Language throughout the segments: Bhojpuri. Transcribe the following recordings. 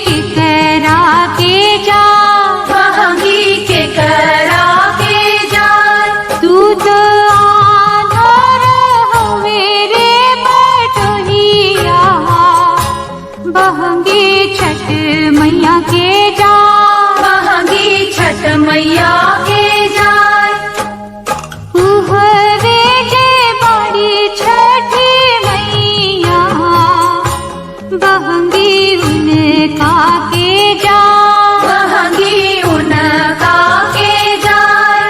के करा के जा, बहंगी के करा के जाय। तू तो आधार हवे रे बटोहिया, बहंगी छठ मैया के जा, बहंगी छठ मैया के जाय। उहवे जे बाड़ी छठी मैया, बहंगी उनका के जा, बहंगी उनका के जाय।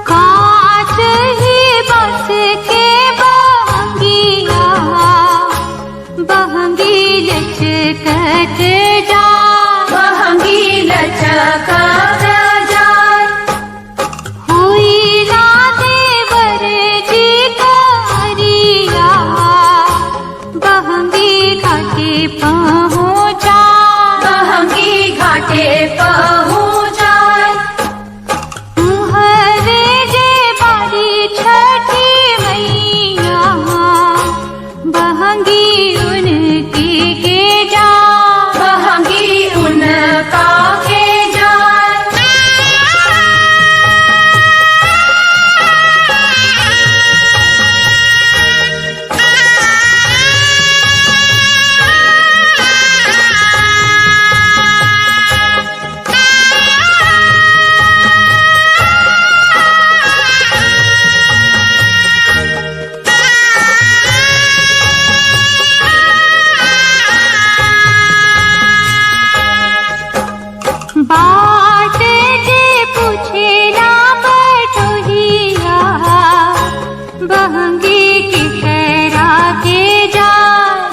कांच ही बस के बहंगिया, बहंगी लचकत जा, बहंगी लचकत जाय। हुई ना देवर जी करिया, बहंगी घाटे पहुँचा, बहंगी घाटे पहुँचाय। हरे जे बारी छठी मैया, बहंगी उनके के जा, बहंगी उनका के जाय। बाट जे पूछेला बटोहिया, बहंगी के करा के जा,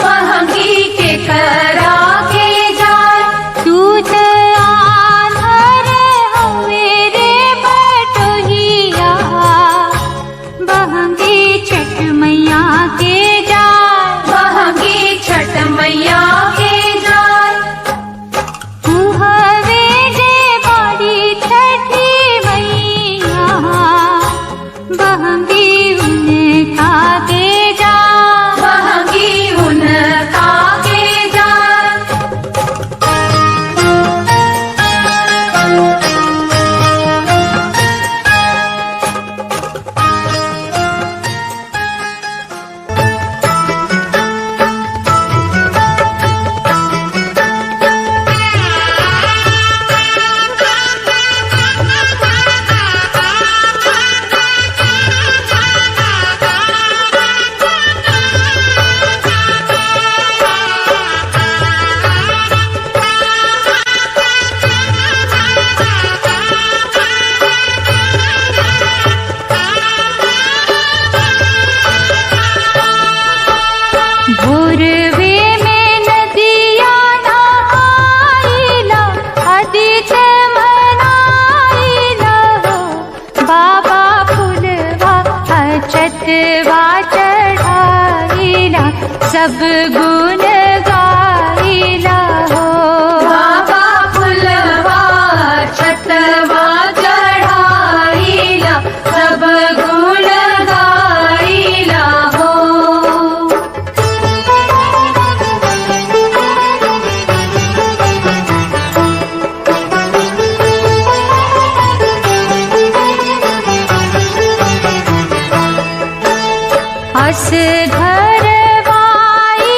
बहंगी के करा के जाय। तू तो आधार हवे रे बटोहिया, बहंगी छठ मैया के जा, बहंगी छठ मैया के जाय। हवे जे बाड़ी छठी मैया, बहंगी उनका के जा, बहंगी उनका के जाय। भोरवे में नदिया नहाइला, आदित्य मनाइला हो, बाबा फुलवा अछतवा चढ़ाइला, सब गुण गाइला हो। बाबा फुलवा छतवा चढ़ाईला, सब गुण गाईला हो। अस घरवाई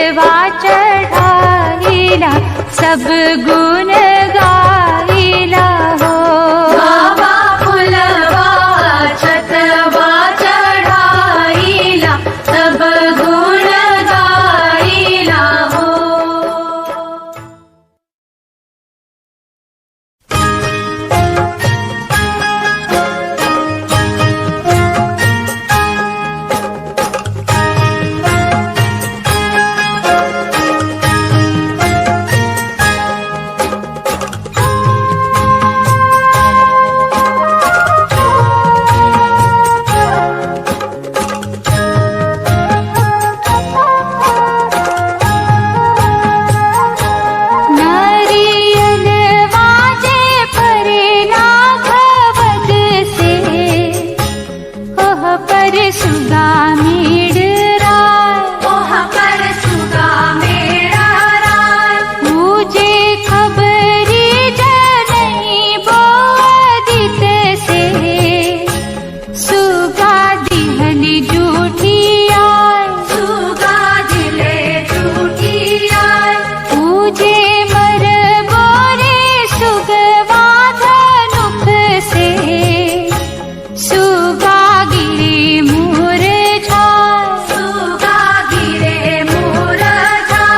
छतवा चढ़ाइला सब गुण गाइला हो। बाबा फुलवा छतवा चढ़ाइला सब गुण गाइला हो। नारियल वाजे परे नाघवद से ओह पर सुगा मीड़ राय। ओह पर सुगा मेरा राय। पूजे खबरी जनई बोदित से सुगा दिहली जूठिया। सुगा दिले झूठिया। पूजे मर बोरे सुगवा धनुख से सुगा गिरे मोर झाय। सुगा गिरे मोर झाय।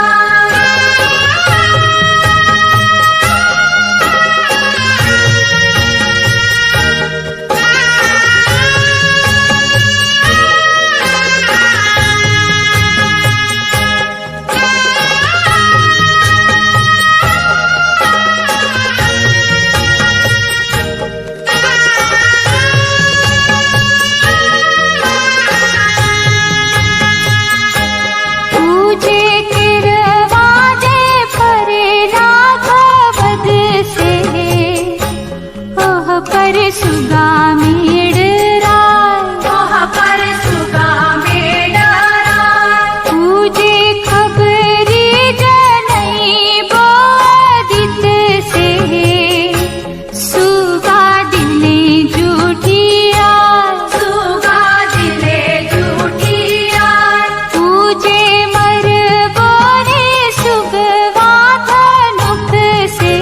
पूजे किरवाजे परे राघवद से ओह पर सुगा मीड़ राय। ओह पर सुगा मेरा राय। पूजे खबरी जनई बोदित से सुगा दिले जूठिया। सुगा दिले झूठिया। पूजे मर बोरे सुगवा धनुख से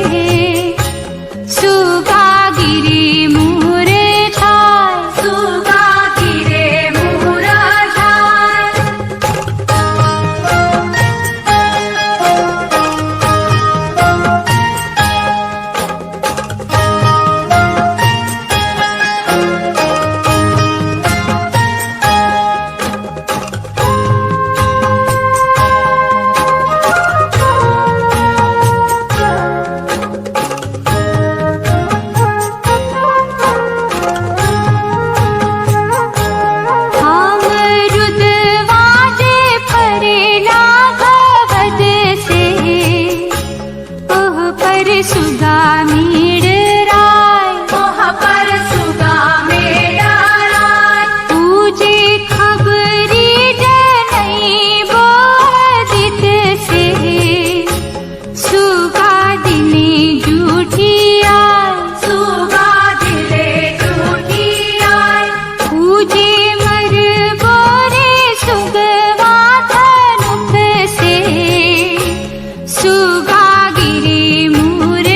सुगा गिरे मोर झाय। सुगा गिरे मोर झाय। अमरुद वाजे परे लाघवद से ओह पर सुगा मीड़ राय। ओह पर सुगा मेरा राय। पूजे खबरी जनई बोदित से सुगा दिले जूठिया। सुगा दिले झूठिया। पूजे मर बोरे सुगवा धनुख से सुगा गिरे मोर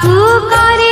पुकारे।